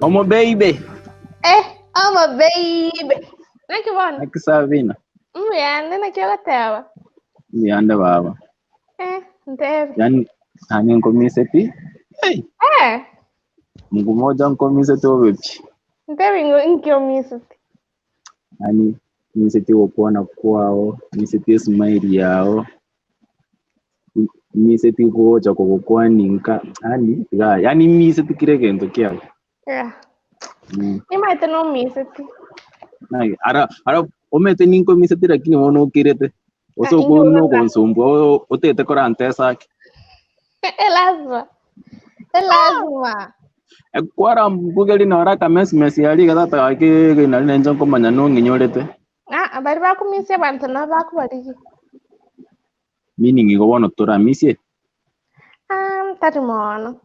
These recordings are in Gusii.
Omobeibe. Eh, omobeibe. Naki bono? Naki Sabina? Mbuyande naki ogoteba? Mbuyande baba. Eh, ntebe. Yani nanye nkomiseti. Hey. Eh. Mungu moja nkomiseti obe pi. Ntebe ingo inki omiseti. Yani miseti gokwana kwao, miseti esmile yao. Miseti gocha kogokwani nka, yani iga, yani miseti kera egento kiao. Yeah. Nimaete nomiseti. Nai, ara ara omete ninkomiseti lakini bono okirete. Gose Ah, okwo inche nogonsumbua o- otete korantesa ake. Elazima. Elazima. Ekwara mbugeri nore akamesimesi aria iga tata gaki nari nenche nkomanya nong'inyorete. Ah, bari bakumisia abanto nabo bakobarigia. Meaning igo bono toramisie. Ah, tari mono.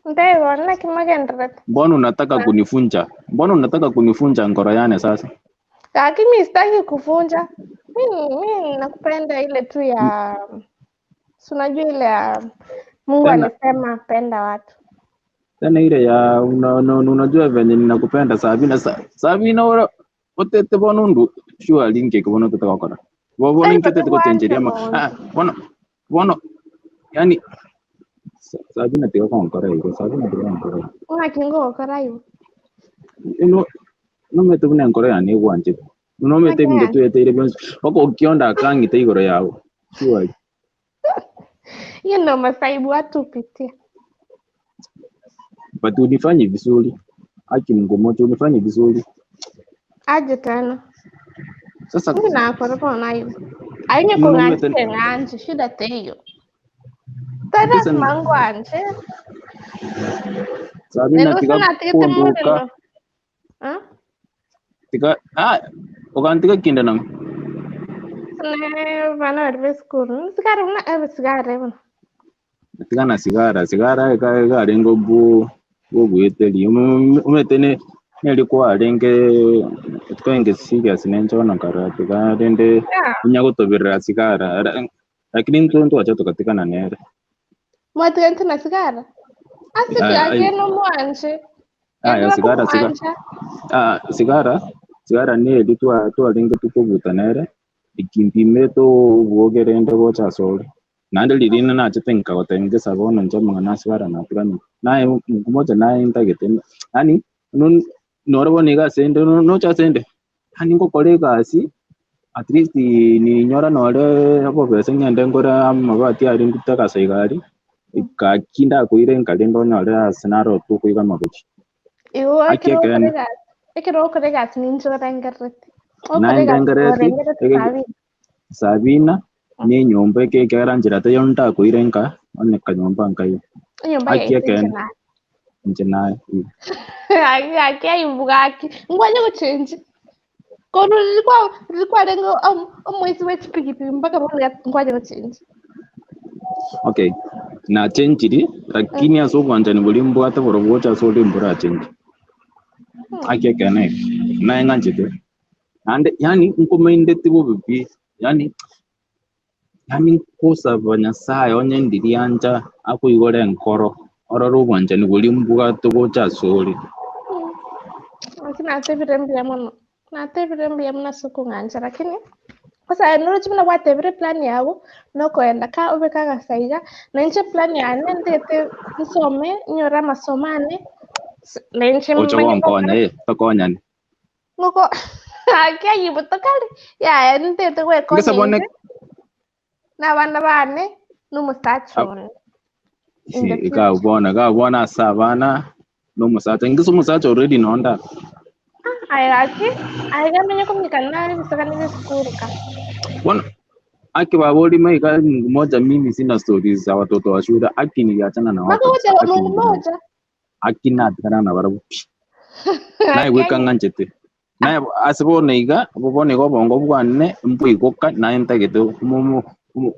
Ntebi bono naki mogendererete. Mbona unataka kunifunja? Mbona unataka kunifunja nkoro yane sasa? Gaki mi sitaki kufunja. Mi, mi nakupenda ile tu ya si unajua ile ya Mungu Tena alisema penda watu. tena ile ya una, una, unajua venye ninakupenda Sabina sa, Sabina ora otete bono ndu surely nkeke bono otete gokora. Bo bono Tari inketete gochencheria ama bata ah, bono bono yani Sabina tiga gonkora igo Sabina tiga gonkora igo. Ng'aki ngogokora igo. Ino nomete buna enkoro yane egwanchete. Nomete Ng'aki ebinto ng'aki. tweteire bionsi mpaka okionda akang'ita igoro yabo. Surely. Hiyo ndo masaibu watu hupitia. But unifanyi vizuri. Haki Mungu moja unifanyi vizuri. Aje tena. Sasa Mimi nakora bono igo. Ainye nomete kong'anchire ng'anche shida teiyo. Tari Listen, lazima ngwanche. Sabina Nende tiga usinatete kunduka morero. Ah? tiga ah okantiga kinde nang Ne bana bari besikuru. Sigara buna eh sigara buna. tiga na sigara sigara eka eka bu bugweteri omete ne neri kwarenge twenge serious nenchona kara tiga rende Yeah. onya gotobirera sigara lakini ntwe ntwacha tukatigana nere Mwatigante na sigara. Ase Ay, ay, ake no mwanje. aya Ende sigara sigara bakumwanja. ah sigara sigara neri twa twarenge tukobuta nere ikimpimire obwogerende gocha asore naende ririna nachete nkagotebia ngesaba bono inche amang'ana a sigara natigani naye moja naye ntagete yaani nore bono iga ase ende nocha ase ende yaani ngokora egasi at least ninyora nore obobesa ng'ende ngore amabati aria ndute egasa iga aria gaki ndakoire nka rende onyore ase naro tokoiga amagochi. Igo Aki ekero okore ekeene. egasi, ekero okore egasi ninche orengerereti. Okore Naende egasi ngereti orengerereti ege Sabina. Sabina nenyomba eke ekiagera nchera taiyo ntakoire nka onye kanyomba nkaiyo. Enyomba Aki yaito inche ekeene naye. inche naye. Gaki gaki aibu gaki. Ngwanye gochenji. Korwa riria kwa riria kwarenge omoisi bwe chipikipiki mpaka bono iga ngwanye gochenji. Okay, nachenchiri lakini ase obwanchani boria mbwate borobwo gocha ase ore mborachenchi. Aki ekeene eke, naye ng'anchete. Naende yaani nkomaindeti bobe pi, yaani yaani nkosaba Nyasaye onye ndiria ancha akoigore enkoro, orore obwanchani boria mbwate gocha ase ore. Lakini natebire mbuya mono. Natebire mbuya mono ase okong'ancha lakini ase noroche buna gwatebire plan yago nokoenda ka obeke agasa iga, na inche plan yane ntagete nsome nyore amasomo ane na inche Oche manye gonkonya gokora eh, tokonyane. ngoko aki ayibo tokare yaya ntagete gwekonya Ngese bone inche na abana bane na omosacha one in the iga future. bono iga bono ase abana na omosacha ngese omosacha already nonda. Aye gaki, aye gamenye komikana nare ebisagane bia esukuru ka. Bono aki babori iga Mungu moja mimi sina stories za watoto wa shule aki niliachana na wao kabisa Bakogoteba aki Mungu Mungu moja moja. aki natigana na barabwo pi naye Aki goika aye. ng'anchete naye ase bono iga bono iga obongo bwane mboigoka naye ntagete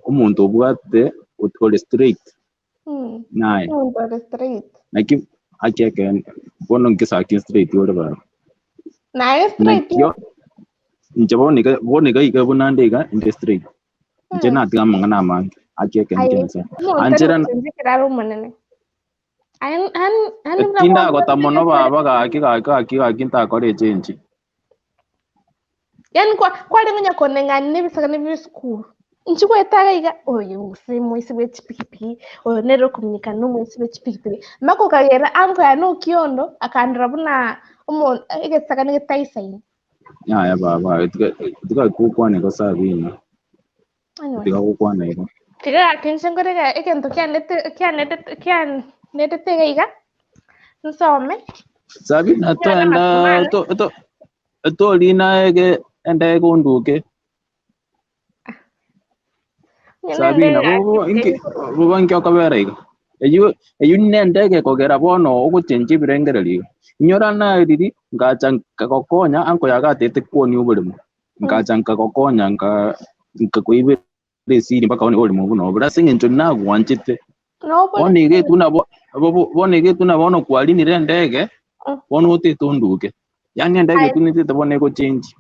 omonto obwate ore straight naye Omonto ore straight. naki aki ekeene bono ngesaki straight ore baba Naye straight nakio inche bono iga bono iga iga buna nde iga inde straight inche natiga amang'ana amange aki ekeene Aye, kia Nyasaye omonto anchera tari gochenjia ekero are omonene. Yaani buna Tindagota mono kwambwatete baba gaki gaki gaki gaki ntakora echenji. Yaani kwa kwarenge onye koneng'ani na ebisagane bia esukuru. Inche gwetaga iga, oyo gose moisi bwe chipikipiki, oyo nere okominyekana na omoisi bwe chipikipiki. Mpaka okagera uncle yane Okiondo akandora buna omo egesagane getaisaini. Yaya baba, tiga tiga gokwana igo Sabina, Anyway. tiga gokwana igo. Tiga gaki inche nkore iga egento kianete kianetete kianetete iga iga, nsome, Sabina nyore toenda amasomo ane. to to torina ege endege onduke. Onye Sabina nendege gaki bobo inki tiga bobo inki okobera iga? Eywo eywo nendege ekogera bono ogochenchia ebirengererio iga. Inyora nariri ngacha nkagokonya uncle yagatete kwonia oboremo, nkacha nkagokonya nka nkakoibera esiri mpaka bono iga oboremo obwo nobore ase eng'encho nagwanchete. Bono iga Nobore etwe nabo bono iga etwe nabo bono kwarinire endege, bono otete onduke. Yaani endege Aye. etwe netete bono egochenji.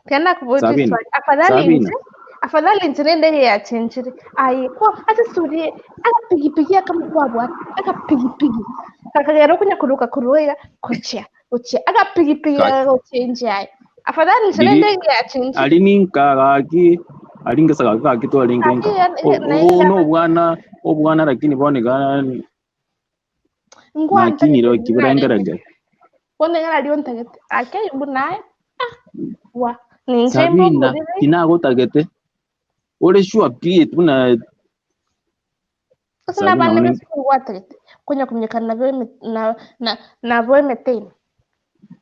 Tiga nakoboria Sabina, swali. Afadhali Sabina. inche, afadhali inche nendege yachenchire. Aye, kwa ase story agapigipigi akamo kwabwate, agapigipigi. Kakagera okonya koruka korwa iga gochia, gochia. Agapigipigi Gaki. gagochenjia aye. Afadhali inche Riri nendege yachenchire. ari ninka gaki ari ngesa gaki gaki twarenge Gaki nka. naye Obo nobwana obwana lakini bono iga ngwantagete nakinyire narenge. kibirengerenge. Bono iga nario ntagete. Ake buna aye. Ah, wa. Ninche Sabina mbomorire. tinagotagete. Ore sure pi buna Ase Sabina nabana bono b'esukuru gwatagete konya kominyekana nabo nabo emeteni.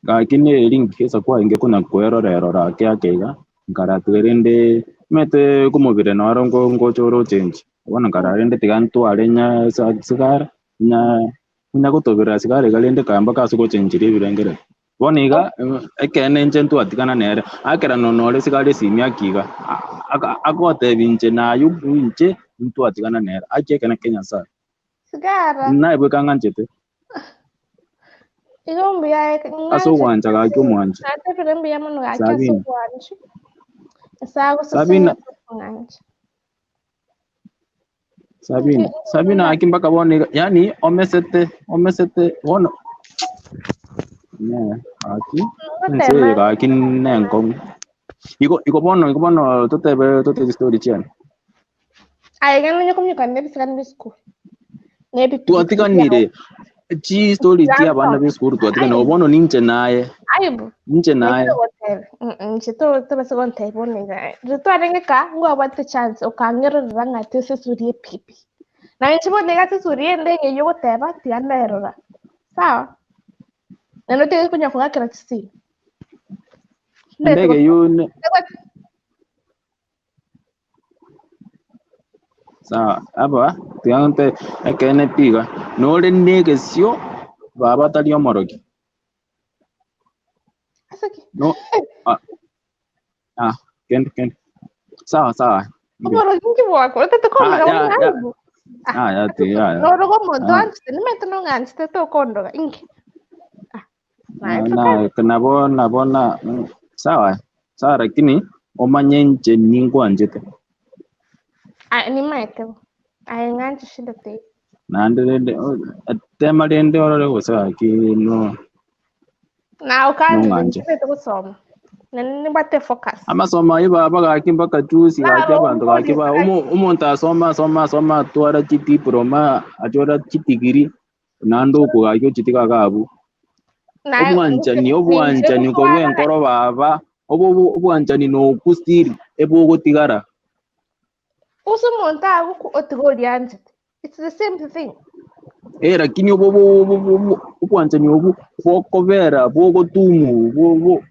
Gaki neri nkesa kwarenge konya kwerorerora ake ake iga, nkaratiga rende omanyete komobere noro ngocha ore ochengi. Bono nkarora rende tiga ntware nya sigara, nya onya gotoberera sigara iga rende kare mpaka ase gochengeria ebirengererio. Bono iga, ekeene inche ntwatigana nere, akera nonore sigara esimi ake iga, agotebia inche naye inche ntwatigana nere, ake ekeene kia Nyasaye. Sigara. Naye bweka ng'anchete. Igo mbuya Ase ng'anchete. ogwancha gaki omwanche. Natebire mbuya mono gaki ase Sabina. obwanchi. Nyasaye agosesenie Sabina. ase okong'ancha. Sabina, Sabina gaki mpaka bono iga, yaani omesete, omesete bono ne gaki, ense eye Ngotema gaki nenkong'u. Igo igo bono igo bono totebe totebe chistory chiane. Aye genda onye kominyokana na ebisigani bia esukuru. Na ebipigipigi Twatiganire biao. chistory chia abana Tigansoma. ba esukuru twatiganire, Aibu. bono ninche naye, Aibu. ninche naye. Naikire goteba. Inche tobasa gontebia bono iga. Riria twarenge ka, ngwabwate chance okang'erorera ng'a ati ase esuri y'epigipigi. Na inche bono iga ase esuri y'endege eywo ogoteba, tiga nderora. Sawa? Naende otige konya kong'akera chisimi. Ndete Endege eywo ne Sawa, aba tiga nte ekeene pi iga, nore na egesio baba tari omorogi. Ase ki? No, ah, ah, kende kende. Sawa sawa. Mbuya. Oborogi nki bwako? Otete Ah, kondoga ya, buna ya. aibu. Ah, ya ti, ya, ya. Noroga omonto Ah. anchete, nimanyete nong'anchete tokondoga inki? Ah, naye Na, tokare. nabo nabo na sawa sawa lakini omanye inche ninkwanchete. Aye nimaete bo. Aye ng'anche shida teiyo. Naende rende tema rende orore gose gaki no Na okanchete nong'anche. nchibete gosoma. Naende nimbwate focus. Amasomo ayio baba gaki mpaka juzi gaki Naro abanto gaki ba omonto asoma asoma asoma atwara chidiploma achora chidigiri naende okwo gaki ochitiga iga abwo. Naye Obwanchani ninche obwanchani korwa gotwara enkoro baba obo obwanchani nokwo still ebogotigara. Ase omonto agokwa otiga oria anchete. It's the same thing. Eh, lakini obo obwanchani obwo bokobera bogotumu bo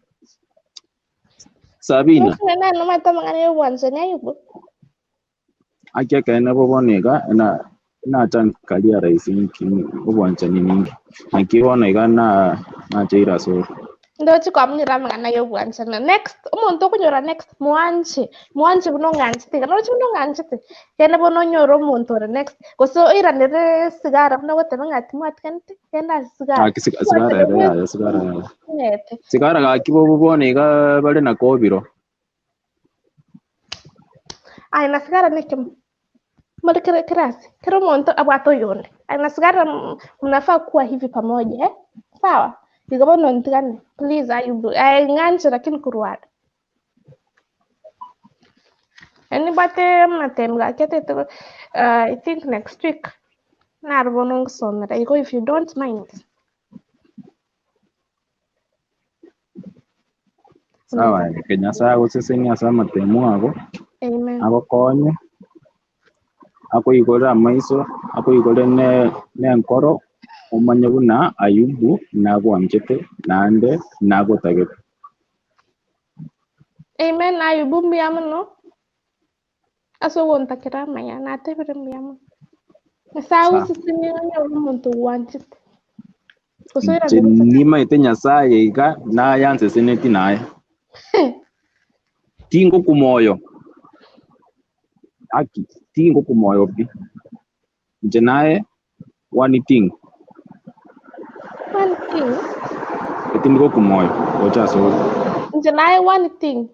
Sabina. Nonye nane nomanyete amang'ana ya obwanchani aywo. Aki ekeene bo bono iga na nacha nkarealize nki obwanchani ninki. Naki bono iga na nacheire ase ore. Ndoche kwamonyora amang'ana ya obwanchani. Next, omonto okonyora next, mwanche. Mwanche buna ong'anchete iga. Noroche buna ong'anchete. Kende bono onyore omonto ore next. Gose oiranere sigara buna ogoteba ng'a timwatiganete, genda ase sigara. Gaki sigara ere yaya sigara yaya. Ong'ete. Sigara gaki bobo bono iga bare na kobiro. Aye na sigara nekemo. More kera kera ase, kera omonto abwate oyonde. Aye na sigara mnafaa kuwa hivi pamoja eh, sawa? Igo bono ntigane please Ayubu, aye ng'anche lakini korwa are. Yaani nimbwate amatemu gaki atete I think next week, naro bono ngosomera igo if you don't mind. Sawa, reke Nyasae agosesenie ase amatemu ago, Amen. agokonye, akoigore amaiso, akoigore ne nenkoro, omanye buna Ayubu nagwanchete naende nagotagete. Amen Ayubu mbuya mono ase ogontakera amaya, natebire mbuya mono. Nyasae Sawa. agosesenie onyore omonto ogwanchete. Gose Inche oirane gocha nimaete Nyasaye iga nayanseseneti naye. Tingokuma oyo, aki tingokuma oyo pi. Inche naye one thing. One thing. Etindi gokuma oyo gocha ase ore. Inche naye one thing.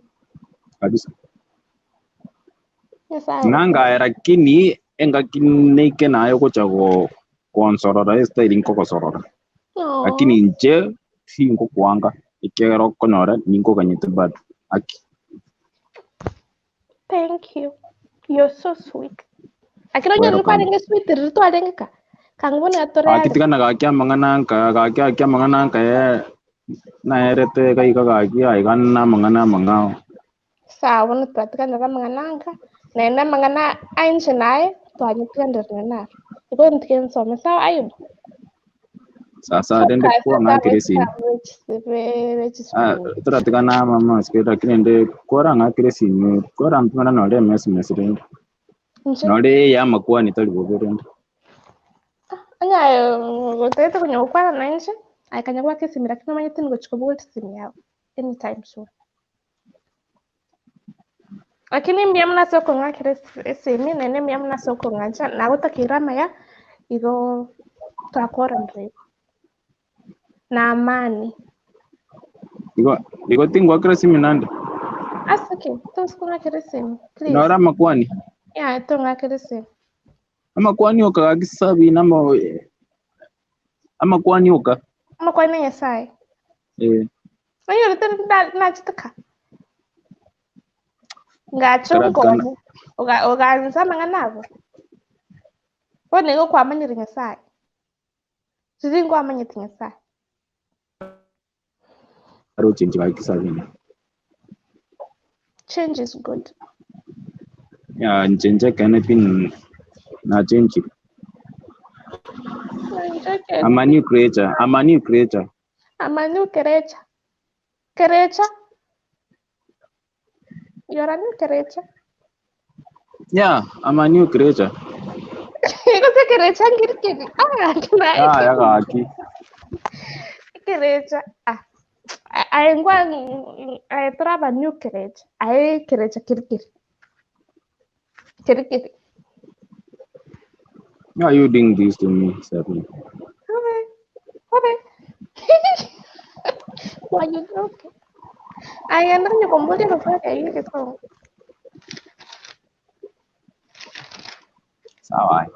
Kabisa. Nyasaye Ng'angaye lakini engaki neike naye ogocha go gonsorora estyle nkogosorora. No. Lakini inche tingokwanga ekiagera okonyora ninkoganyete bado aki. Thank you. You're so sweet. Lakini onye Welcome. kwarenge sweet riri twarenge ka. Kangubona Gaki torare. tigana gaki amang'ana nka gaki gaki amang'ana nka naerete iga iga gaki aiga na amang'ana amang'ao. Sawa bono twatiganire amang'ana anka naende amang'ana ainche naye twanyetiganire naro. Igo ntige nsome sawa Ayubu. Sasa rende Focus kwang'akire esimi. Ah, ase toratigana ama masike lakini rende kwarang'akire esimi kwarantumera nore emessage rende. Inche Nore ya amakwani tari bobe rende. Onye gotagete konya gokwana nainche, aye kanya goaka esimi lakini omanye tingochi kobua esimi yago anytime soon. Lakini mbuya mono ase okong'akera esimi naende mbuya mono ase okong'ancha, nagotakeire amaya, igo twakoranire igo. Na amani. Igo igo tingwakera esimi naende. Ase ki? Tosi kong'akera esimi, please. Nore amakwani. Yaya tong'akera esimi. Amakwani oka gaki Sabina amo amakwani oka. Amakwani a Nyasaye. Eh. Onyorete nachete ka. Ngacha Karatikana. onkonye, ogansa amang'ana abo. Bono igo kwamanyire Nyasaye. Riria nkwamanyete Nyasaye. Aroche inche gaki Sabina. Change is good. Ya inche inche ekeene pi nachenchire. I'm a new creature. I'm a new creature. I'm a new creature. Creature? You're a new creature. Yeah, I'm a new creature. Gose creature ngirikiri. Ah, Ah, ya gaki. Creature. Ah. Aye ngwa aye toraba new creature. Aye creature kirikiri. Kirikiri. Why are you doing this to me, Sabina? Okay. Okay. Why you okay? Aye ndiri kumbulia kufanya hivi so. Sawa.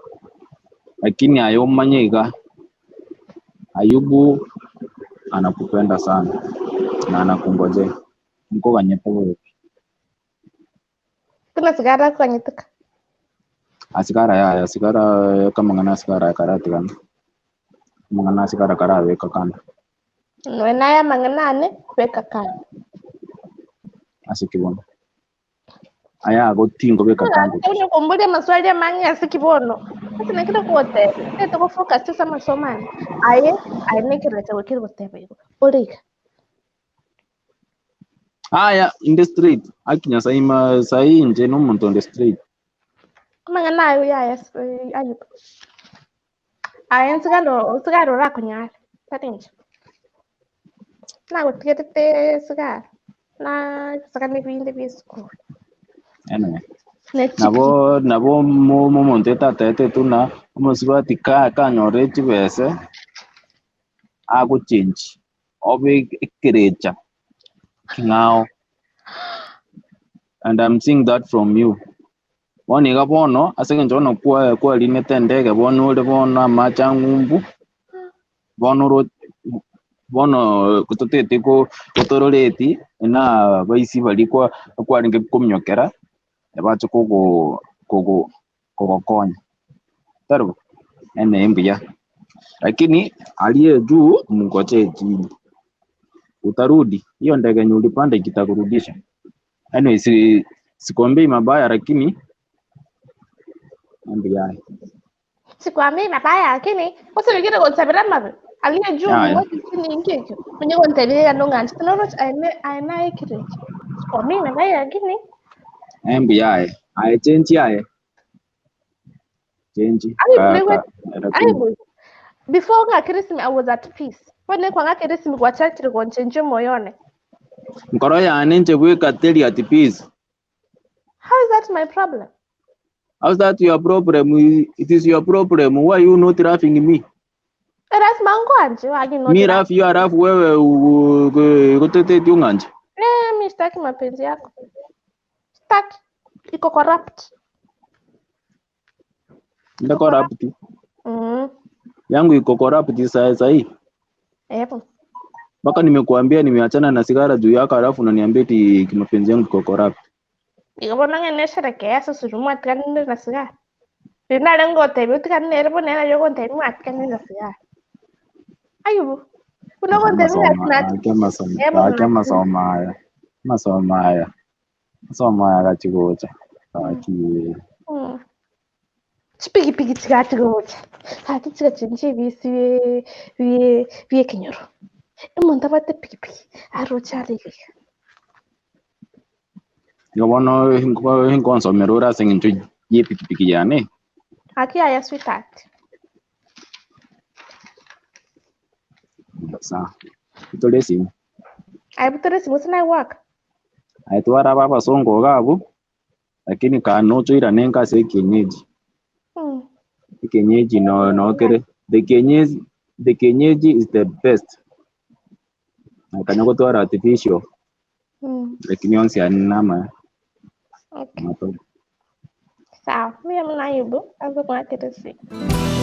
Lakini aye omanye iga Ayubu anakupenda sana na anakungojea. Nkoganyete bobe. Buna sigara akonyetuka. Asigara yaya, asigara kamang'ana asigara karatigana. Amang'ana asigara karabeka kando. Noe naye amang'ana ane, beka kando. Ase kibono. Aya ago tingobeka kando. Onye kumbulia maswali amange ase kibono. Ase nakire goteba, tete go focus ase amasomo ane. Aye, aye nekero gwekire goteba igo. Ore iga. Aya, in the street. Aki Nyasaye ma sahi inche nomonto on the street. Amang'ana ayo yaya Ayubu. Aye nsigaro nsigaro orakonyare. Tari inche. Nagotigerete sigara. Na bisaka ebinde bia esukuru. Anyway. Ne chips. Nabo nabo omonto etatete tu na omosubati ka kanyore chibese agochengi obe ekerecha king'ao and I'm seeing that from you. Bono iga bono, ase eng'encho bono kwa kwarinete endege bono ore bono amache ang'umbu, bono oro bono totete ko gotororeti, na abaisi baria kwa kwarenge kominyokera, ebache kogo kogo kogokonya, tari bo? Ene mbuya, lakini aria juu mngojee chini, utarudi hiyo ndege yenye ulipanda ikitakurudisha. Anyway, si sikuambei mabaya lakini mbuya. Sikwambii mabaya lakini osebekire gonsabera amabe aliye juu Yaya. mungoche chini inki ekio onye gontebia iga nong'anchete noroche aye ne aye naekire ekio sikwambii mabaya lakini Mbuya aye. Aye chenchi aye. Chenchi. Aye, Ka, bure ka, lakini Aibu. Before ng'akere esimi I was at peace. Bono ekwang'akera esimi gwachakire gonchenchia omoyo one. nkoro yane inche bweka teri at peace. How is that my problem? How's that your problem? It is your problem. Why you not laughing me? Erasima ngwanje wagi not Mi laugh you laugh wewe goteteti ung'anje. Eh, mi sitaki mapenzi yako. Sitaki. Iko corrupt. Nda corrupt. Yangu iko corrupt saa saa hii. Epo. Mpaka nimekuambia nimeachana na sigara juu yako alafu unaniambia eti kimapenzi yangu iko corrupt. Igo bono ng'e nesherekea ase osuri mwatiganire na sigara. Riria nare ngotebia otigane nere bono nere ogontebia mwatiganire na sigara. Ayubu. Buna ogontebia ng'a Amasoma nati ake amasomo Eh, bono ake amasomo aya. Amasomo aya. Amasomo aya gachigocha. Gaki. Chipigipigi chigati gocha. Gaki chigachenchia ebisi bie bie bie ekenyoro. Omonto abwate epigipigi, aroche are iga iga. Igo bono nkonsomera ore ase eng'encho ye epikipiki yane. Gaki yaya sweetheart. Sawa. Tore esimi. Aye butore esimi gose naye gwaka? Aye twaraba abasongo iga abwo, lakini kanochoirane nka ase ekienyeji. Ekienyeji no nokere, the kienyeji, the kienyeji is the best. Nakanya gotwara artificial, lakini onsi aya namaya. Okay. Amatoke. Sawa. Mbuya mono Ayubu, ase okong'akera esimi.